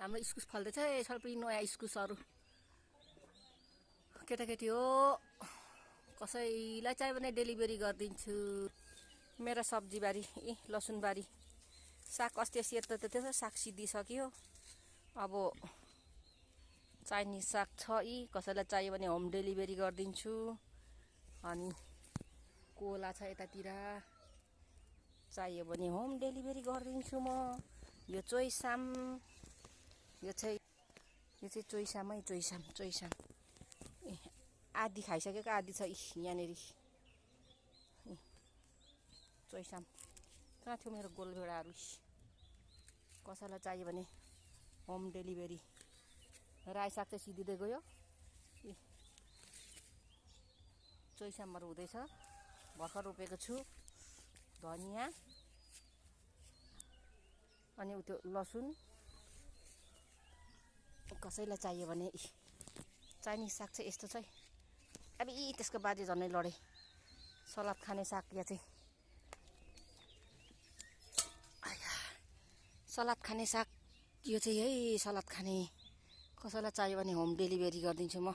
हाम्रो इस्कुस फल्दैछ यसरी पनि नयाँ इस्कुसहरू केटाकेटी हो कसैलाई चाहियो भने डेलिभरी गरिदिन्छु मेरो सब्जीबारी लसुनबारी साग अस्ति यता त्यस्तो साग सिद्धिसक्यो अब चाइनिज साग छ कसैलाई चाहियो भने होम डेलिभरी गरिदिन्छु अनि कोला छ यतातिर चाहियो भने होम डेलिभरी गरिदिन्छु म यो चोइसाम यो चाहिँ चोइसामै चोइसाम आधी खाइसकेको आधी छ यहाँनिर चोइसाम कहाँ थियो मेरो गोलभेडाहरू कसैलाई चाहियो भने होम डेलिभरी रायो साग चाहिँ सिद्धिँदै गयो चोइसामहरू हुँदैछ भर्खर रोपेको छु धनियाँ अनि त्यो लसुन कसैलाई चाहियो भने चाइनिज साग चाहिँ यस्तो चाहिँ अब त्यसको बाजे झन्नै लडे सलाद खाने साग या चाहिँ सलाद खाने साग यो चाहिँ है सलाद खाने कसैलाई चाहियो भने होम डेलिभरी गरिदिन्छु म